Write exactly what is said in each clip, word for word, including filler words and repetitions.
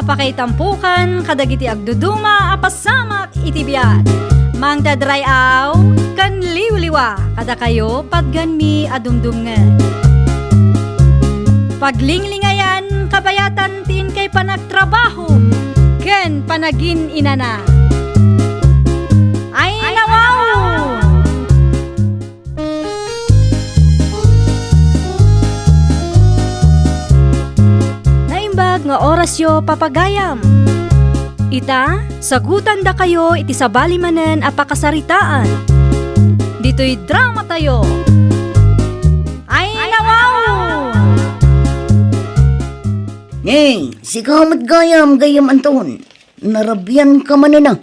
Pakaitampokan kadagiti agduduma a pasamak iti biag. Mangted ray-aw ken liwliwa kadakayo patganmi a dumdumngeg. Paglinglingayan kabayatan ti inkay panagtrabaho ken panagin-inana. Ay, nawaw! Naimbag nga orasyo, papagayam. Ita, sagutandakayo iti sabali manen a pakasaritaan. Ditoy dramatayo. Ay, nawaw! Hey, sika met gayam, gayam Anton. Narabian ka manen a.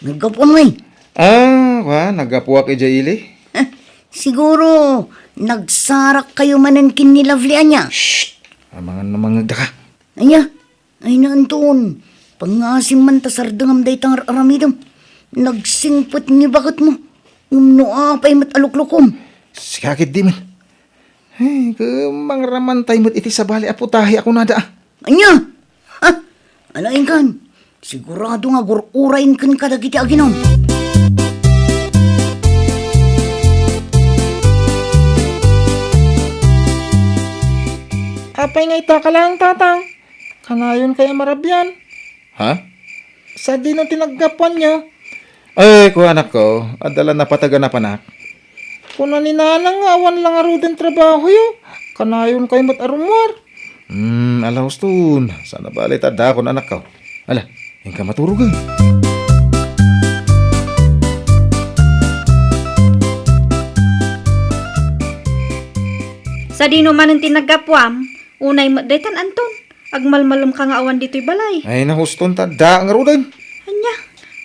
Naggapu ngay. Ah, wa, naggapuak idiay ili. Eh, siguro, nagsarak kayo manen ken ni Lovely ania? Shh! Amangan no mangngegda ka. Ania? Ay na, Anton. Pangasim man ta sardengam dayta nga ar-aramidem. Nagsingpet ni baketmo. Ngem no apay met a luklukom. Sika ketdi man. Ay, ket mangramantay met iti sabali a putahe a kunada, a. Ania? Ha? Ala, inkan. Sigurado nga agur-urayem ken kadagiti aginum. Apay nga ita ka laeng, Tatang? Kanayon kay a marabian? Ha? Sadino ti naggapuanyo? Ay, kuanakko, adda la napateg a napanak. Kuna ni Nanang nga awan la ngaruden trabahoyo. Kanayon kay met a rummuar. Hmm, ala, huston. Saan a bale ta addakon, anakko. Ala, inka maturogen. Sadino manen ti naggapuam? Unay met daytan, Anton. Agmalmalemka nga awan ditoy balay. Ay, na, huston ta adda ngaruden. Ania?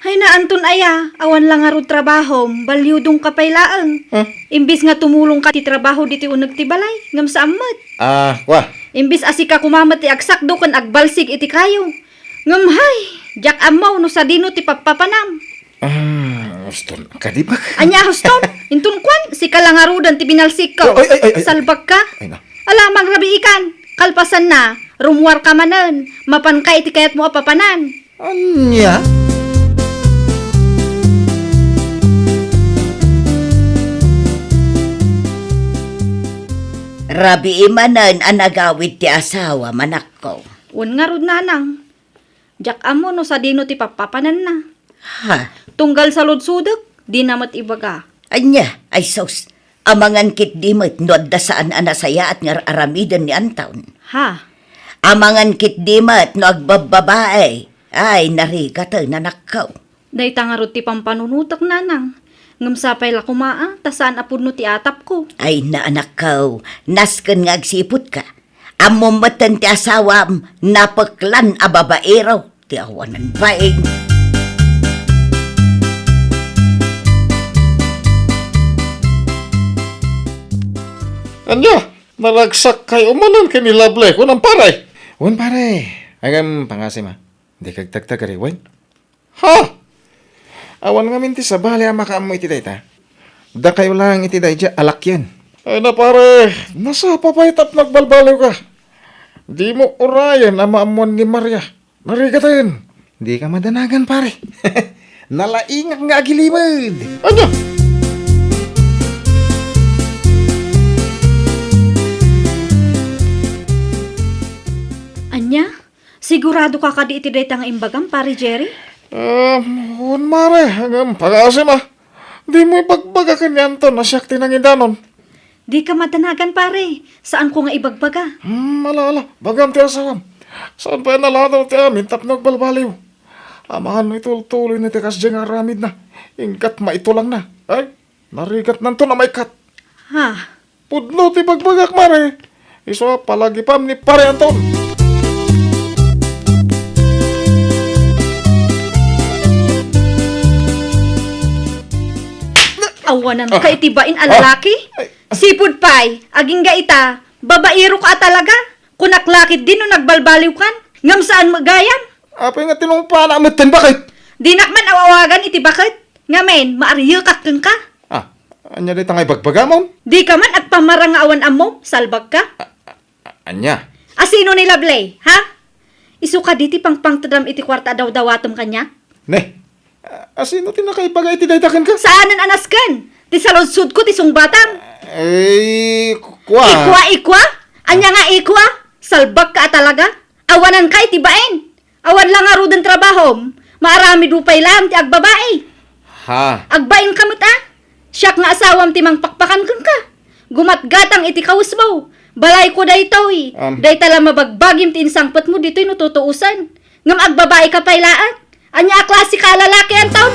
Ay na, Anton aya, awan la ngarud trabahom, baliudongka pay laeng. Huh? Imbis nga tumulongka ti trabaho ditoy uneg ti balay, ngem saan met. Ah, kua. Imbis a sika koma met ti agsakdo ken agbalsig iti kayo. Ngem hay, diak ammo no sadino ti pappapanam. Ah, huston, kadibak. Ania, huston? Inton kuan, sika la ngaruden ti binalsikko. Ay, ay, ay, ay. Salbagka? Ay, na. Ala, mangrabiikan. Kalpasanna, rummuarka manen. Mapanka iti kayatmo a papanan. Ania? Rabii manen a nagawid ti asawam, anakko. Wen ngarud, Nanang. Diak ammo no sadino ti pappapananna. Ha? Tunggal saludsodek, dina met ibaga. Ania, ay sus, amangan ketdi met no adda saan a nasayaat nga ar-aramiden ni Anton. Ha? Amangan ketdi met no agbabbabae. Ay, narigaten, anakko. Dayta ngarud ti pampanunotek, Nanang. Ngem sapay la koma a, ta saan a pudno ti atapko. Ay na, anakko, nasken nga agsiputka. Ammom metten ti asawam, napeklan a babaero ti awanan baing. Ania, naragsak kayo manen ken ni Lovely, kunam, pare? Wen, pare. Agam pangasim a. Di kagtagtagari, wen? Ha? Awan ngamin ti sabali a makaammo iti dayta. Dakayo laeng iti daydiay a lakyan. Ay na, pare, nasapa pay tapno agbalbaliwka. Dimo urayen a maammuan ni Maria. Narigaten. Dika madanagan, pare. Nalaingak nga agilimed. Ania? Ania? Siguradoka kadi iti dayta nga imbagam, Pare Jerry? Ah, wen, mare, ngem pangasim a. Dimo ibagbaga ken ni Anton a siak ti nangidanon. Dika madanagan, pare. Saanko nga ibagbaga. Hmm, ala, ala. Bagam ti asawam. Saan pay a naladaw ti amin tapno agbalbaliw? Amangan no itultuloyna ti kasdiay nga aramidna. Inggata maitulangna. Ay, narigatnanto a maikkat. Ha? Pudno ti bagbagak, mare. Isu a palagipam ni Pare Anton. Awanan ka iti bain a lalaki? Ay, ah. Sipud pay, agingga ita, babaero ka a talaga. Kunak la ketdi no nagbalbaliwkan, ngem saan met gayam. Apay nga tinungpanak metten, baket? Dinak man aw-awagan iti baket. Ngamin, maariyekak kenka. Ah, ania dayta nga ibagbagam? Dika man agpamarang nga awan ammom, salbagka. A-, a-, a-, ania? A sino ni Lovely, ha? Isu kadi ti pangpangtedam iti kuarta a dawdawatem kaniak? Ne, a-, asino ti nakaibaga iti dayta kenka? Saanen a nasken! Ti saludsodko ti sungbatam. Eh, ku-, kua. Ikua, ikua? Ania nga ikua? Salbagka a talaga. Awananka iti bain. Awan la ngaruden trabahom. Maaramidmo pay laeng ti agbabai. Ha? Agbainka met a. Siak nga asawam ti mangpakpakan kenka. Gumatgatang iti kawesmo. Balayko daytoy. Am. Dayta la mabagbagim ti insangpetmo ditoy no tutuosen. Ngem agbabaika pay laeng. Ania a klase ka a lalaki, Anton?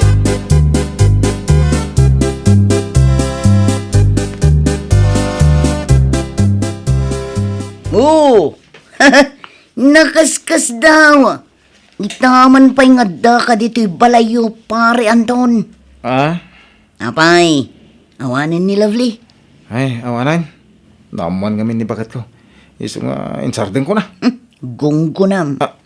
Oo. Nakaskas daw. Ita man pay nga addaka ditoy balayyo, Pare Anton. Ah? Apay, awanen ni Lovely? Ay, awanen. Naammoan ngamin ni baketko. Isu nga insardengko na. Hmm, gunggonam. Ah,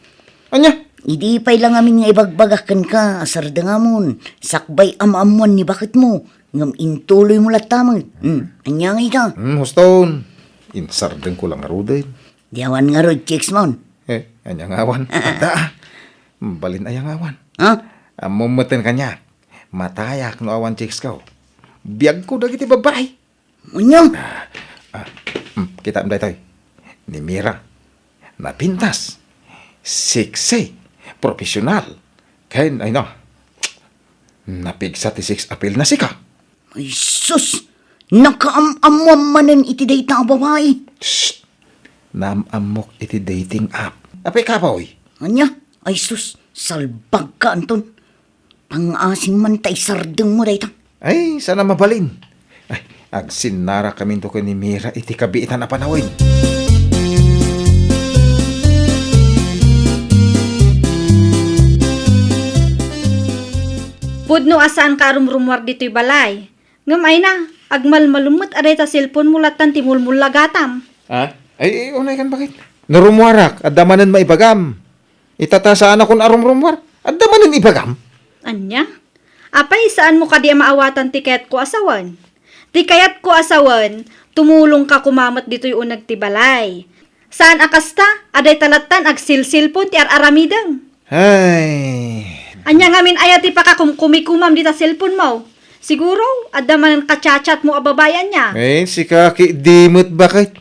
ania? Idi pay la ngamin nga ibagbagak kenka a sardengamon, sakbay am-ammoan ni baketmo, ngem intuloymo latta met. Hmm, ania nga ita? Hmm, huston. Insardengko la ngaruden. Di awan ngarud, chicks mon? Eh, ania nga awan? Adda, ah. Balin aya nga awan? Ha? Ammom metten kaniak. Matayak no awan chicks ko. Biagko dagiti babbai. Munyo? Ah, ah, mm, kitaem daytoy. Ni Mira. Napintas. Sexy. Professional. Ken, ay no. Napigsa ti sex appeal na sika. Ay sus! Nakaam-ammoam manen iti dayta a babai. Shh! Naam-ammok iti dating app. Apay kapoy? Ania? Ay sus, salbagka, Anton. Pangaasim man ta isardengmo dayta. Ay, saan a mabalin. Ay, agsinnarakaminto ken ni Mira iti kabiitan a panawen. Pudno a saanka a rumrumuar ditoy balay. Ngem ay na, agmalmalem met a dayta cellphone-mo lattan ti mulmullagatam. Ah? Ay, ay, unay kan bakit? No rumuarak, adda manen maibagam. Ita ta saanakon a rumrumuar, adda manen ibagam. Ania? Apay, saanmo kadi a maawatan ti kayatko a sawen? Ti kayatko a sawen, tumulongka koma met ditoy uneg ti balay. Saan a kasta, a dayta lattan agsilsilpon ti ar-aramidem. Ay. Ania ngamin aya ti pakakumkumikumam dita cellphone-mo? Siguro, adda manen ka-chat-chat-mo a babai ania? Eh, sika ki di met bakit?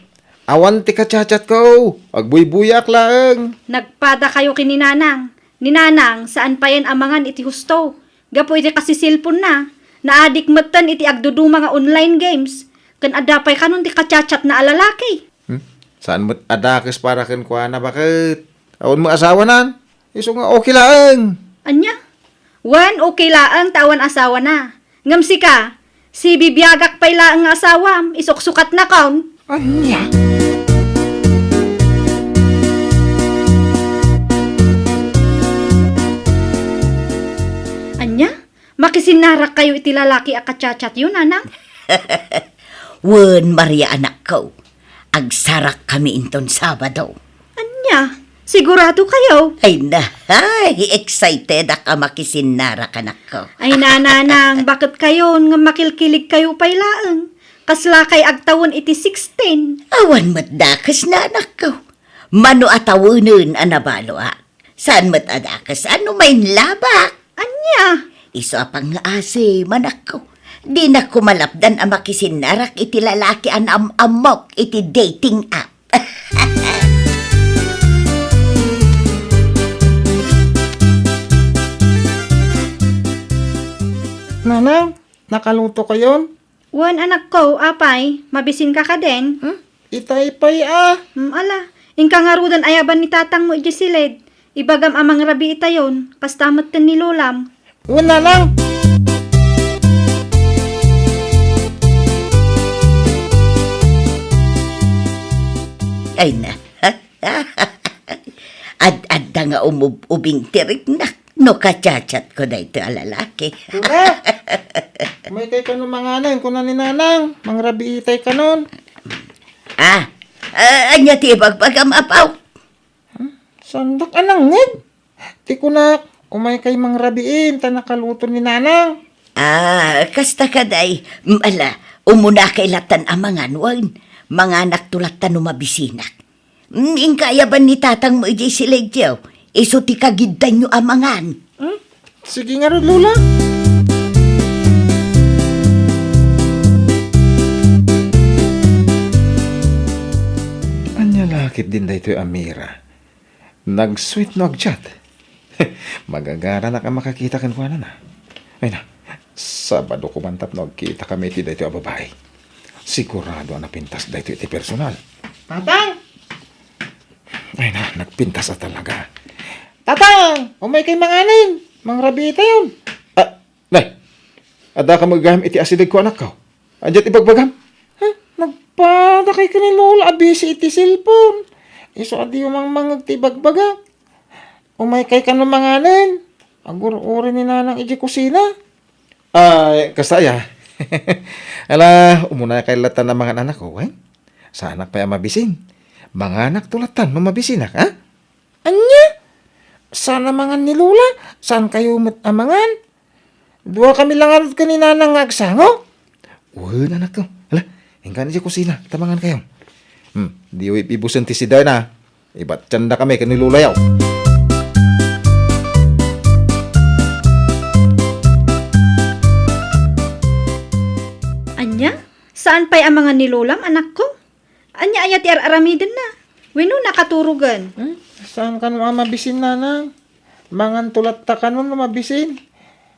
Awan ti ka-chat-chat-ko. Agbuybuyaak laeng. Nagpadakayo ken ni Nanang. Ni Nanang, saan payen a mangan iti husto. Gapu iti kasisilponna, naadik metten iti agduduma nga online games, ken adda pay kanon ti ka-chat-chatna a lalaki. Hmm? Saan met a dakes para kenkuana, baket? Awan met asawanan? Isu nga okay laeng. Ania? Wen, okay laeng ta awan asawana. Ngem sika, sibibiagak pay laeng nga asawam, isuksukatnakon. Ania? Ania? Makisinnarakkayo iti lalaki a ka-chat-chatyo, Nanang? Wen, Maria, anakko. Agsarakkami inton Sabado. Ania? Siguradokayo? Ay, na, ay, excitedak a makisinnarak, anakko. Ay, Nanang, baket kayon nga makilkiligkayo pay laeng? Kaslakay agtawen iti sixteen? Awan met dakesna, anakko. Mano a tawenen a nabaloak. Saan met a dakes a no mainlabak? Ania? Isu a pangngaasim, anakko. Dinak koma lapdan a makisinnarak iti lalaki a naam-ammok iti dating app. Nanang, nakalutokayon? Wen, anakko, apay, mabisinka kaden? Hmm? Itay pay a. Hmm, ala, inka ngaruden ayaban ni tatangmo idiay siled. Ibagam a mangrabii tayon, kasta metten ni lolam. Wen, Nanang. Ay na. Ad-adda nga umub-ubing ti riknak no ka-chat-chatko daytoy a lalaki. Kuna! Umaykay kano manganen, kuna ni Nanang. Mangrabiitay kanon. Ah, ah, ania ti ibagbagam, apo? Hmm? Saandak a nangngeg? Ti kunak, umaykay mangrabii ta nakaluto ni Nanang. Ah, kasta kadi. Mm, ala, umunakay lattan a mangan wen. Manganakto lattan no mabisinak. Mm, inka ayaban ni tatangmo idiay siledyo. Isu ti kagiddanyo a mangan. Hmm? Sige ngarud, Lola. Ania la ketdin daytoy a Mira? Nag-sweet no ag-chat. Magagaranak a makakita kenkuana. Ay na, Sabado koma tapno agkitakami iti daytoy a babai. Sigurado a napintas daytoy iti personal. Tatang! Ay na, nagpintas a talaga. Tatang! Umaykay manganen! Mangrabiitayon! Ah, nay! Addaka met gayam iti asidegko, anakko? Adiak ibagbagam? Ha? Nagpadakay ken ni Lola a busy iti cellphone. Isu a diyo mangmangngeg ti ibagbagak. Umaykay kano manganen. Agur-uray ni Nanang idiay kusina. Ay, kasta aya. Ala, umunakay latta a mangan, anakko, wen? Saanak pay a mabisin. Manganakto latta no mabisinak, ha? Ania? Saan a mangan ni Lola? Saankayo met a mangan? Duakami la ngarud ken ni Nanang nga agsango? Wen, anakko. Ala, inka idiay kusina, ta mangankayo. Hmm, diyo ib-ibusen ti sidayo. Ibatiandakami ken ni Lolayo. Ania? Saan pay a mangan ni Lolam, anakko? Ania aya ti ar-aramidenna? Wenno nakaturogen? Hmm? Saan kano a mabisin, Nanang? Manganto latta kano no mabisin.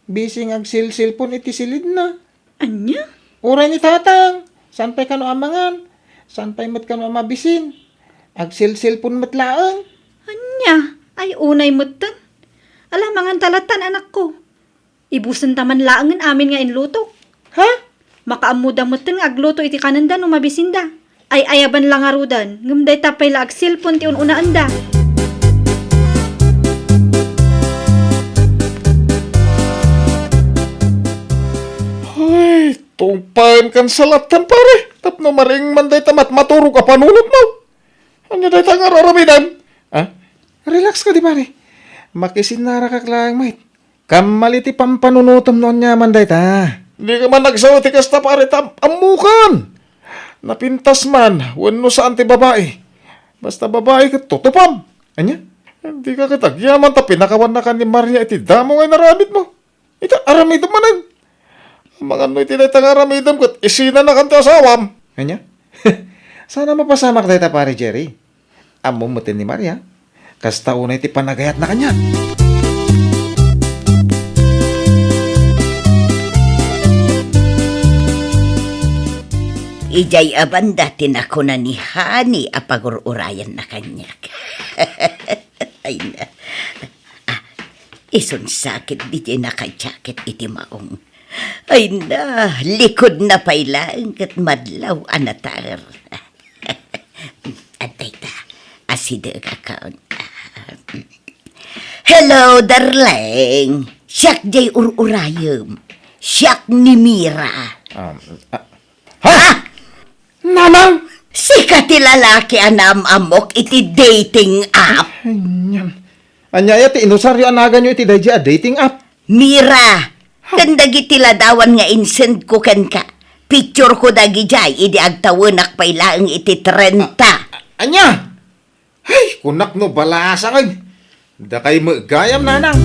Busy nga agselselpon iti silidna. Ania? Uray ni Tatang, saan pay kano a mangan? Saan pay met kano a mabisin? Agselselpon met laeng. Ania? Ay, unay metten. Ala, manganta lattan, anakko. Ibusenta man laengen amin nga inlutok. Ha? Makaammoda metten nga agluto iti kanenda no mabisinda. Ay-ayaban la ngaruden, ngem dayta pay la agselpon ti un-unaenda. Ay, tungpaenkan sa lattan, pare. Tapno maring man dayta mat-, maturog a panunotmo. Ania dayta nga ar-aramidem? Ha? Relax kadi, pare. Makisinnaragak laeng met. Kammal iti pampanunotem no aniaman dayta. Dika man nagsao ti kasta, pare, ta ammokan. Napintas man wenno saan ti babai. Basta babai ket tutupam. Ania? Dika ket agyaman ta pinakawannakan ni Maria iti damo nga inaramidmo. Ita, aramidem manen. Amangan no iti dayta nga aramidem ket isinanakan ti asawam. Ania? Saan a mapasamak dayta, Pare Jerry. Ammom met ni Maria, kasta unay ti panagayatna kaniak. Idiay a banda ti nakuna ni Honey a pagur-urayanna kaniak. Ay na. Ah, isun sakit didiay nakajaket iti maong. Ay na, likudna pay laeng ket madlaw a natar. Adda ita, asidegakon. Hello, darling. Siak jay ur-urayem. Siak ni Mira. Um, ah, ha? Ha? Nanang! Sika ti lalaki a naam-ammok iti dating app. Ay, niyan. Ania aya ti inusaryo a naganyo iti daydiay a dating app? Mira, ken dagiti ladawan nga insend ko kenka, picture ko dagidiay idi agtawenak pay laeng iti trenta. Ania? Ay, kunak no balasangen. Dakay met gayam, Nanang.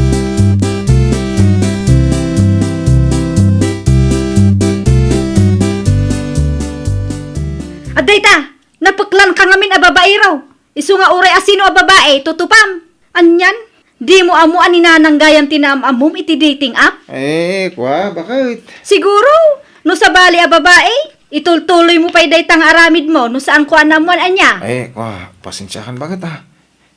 Adda ita, napeklanka ngamin a babaero. Isu nga uray asino a babae, tutupam. Anian? Dimo ammo a ni Nanang gayam ti naam-ammom iti dating app? Eh, kua, bakit? Siguro, no sabali a babae, itultuloy mo pay dayta nga aramid mo no saan ko a naammoan, ania? Eh, kua, pasensiakan, bakit, ah?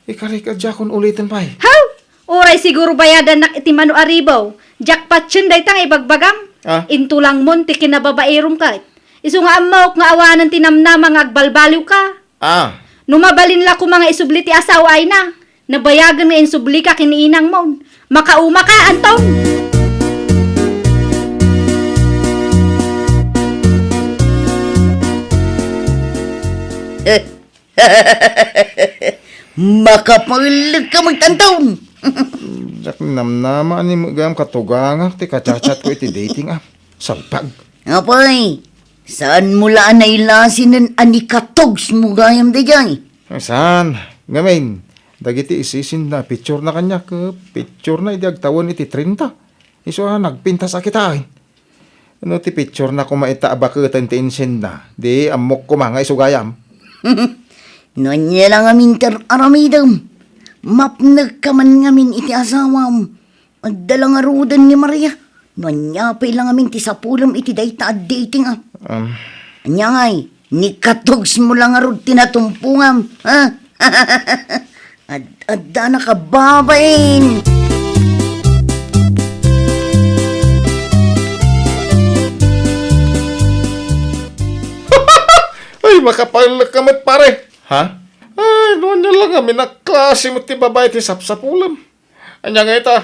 Ikarik a diakon uliten pay. Haw! Uray siguro bayadannak iti mano a ribaw. Jackpot yen dayta nga ibagbagam. Ah? Intulangmon ti kinababaerom ket. Isu nga ammok nga awanen ti namnama nga agbalbaliwka. Ah. No mabalin la koma nga isubli ti asawa, ay na. Nabayagen nga insublika ken ni inangmon. Makaumaka, Anton! Makapaelek ka met, Anton! Diak namnama a ni met gayam katugangak ti kachatchat ko iti dating app. Salpag. Apay, saan mo la a nailasinen a ni katugs mo gayam daydiay? Saan? Ngamin, dagiti isisinna, picturena kaniak, eh, picturena idi agtawen iti trenta. Isu a nagpintas a kitain. No ti picturena koma ita a baketen ti insinna, di ammok koma nga isu gayam. No ania la ngamin ti ar-aramidem, mapnekka man ngamin iti asawam. Adda la ngaruden ni Maria. No ania pay la ngamin ti sapulem iti dayta a dating app? Um. Ania ngay, ni katugsmo la ngarud ti natumpongam, ha? Ad-, adda na kababain. Ay, makapallek ka met, pare. Ha? Ay, no ania la ngamin a klase met ti babai ti sapsapulem. Ania nga ita?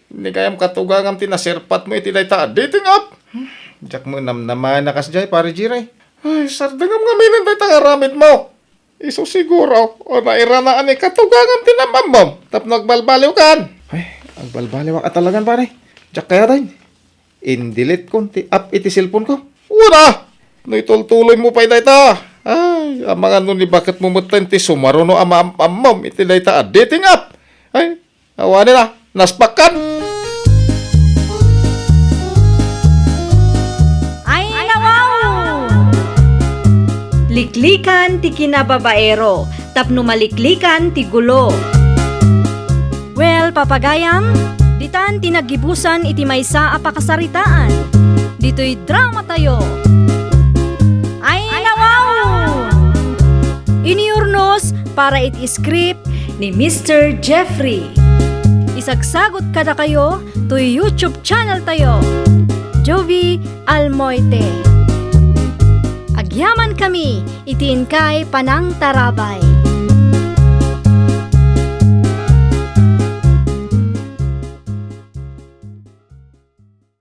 Di gayam katugangam ti naserpat mo iti dayta a dating app? Diak met namnamaen a kasdiay, Pare Jiray. Ay, sardengam ngamin dayta nga aramid mo. Isu siguro, o nairanaan ni katugangam ti nam-ammom tapno agbalbaliwkan. Ay, agbalbaliwak a talagan, pare. Diak kayatan. Indelete kon ti app iti cellphone ko. Wala! No itultuloy mo pay dayta. Ay, amangan no ni baket mo metten ti sumaruno a maam-ammom iti dayta a dating app. Ay, awanen a, naspakkan. Ay, nawaw! Liklikan ti kinababaero tapno maliklikan ti gulo. Well, papagayam, ditan ti naggibusan iti maysa a pakasaritaan. Ditoy drama tayo. Ay, nawaw! Iniurnos para iti script ni Mister Jeffrey. Isagsagot kadakayo toy YouTube channel tayo, Jovi Almoite. Agyaman kami iti inkay panangtarabay.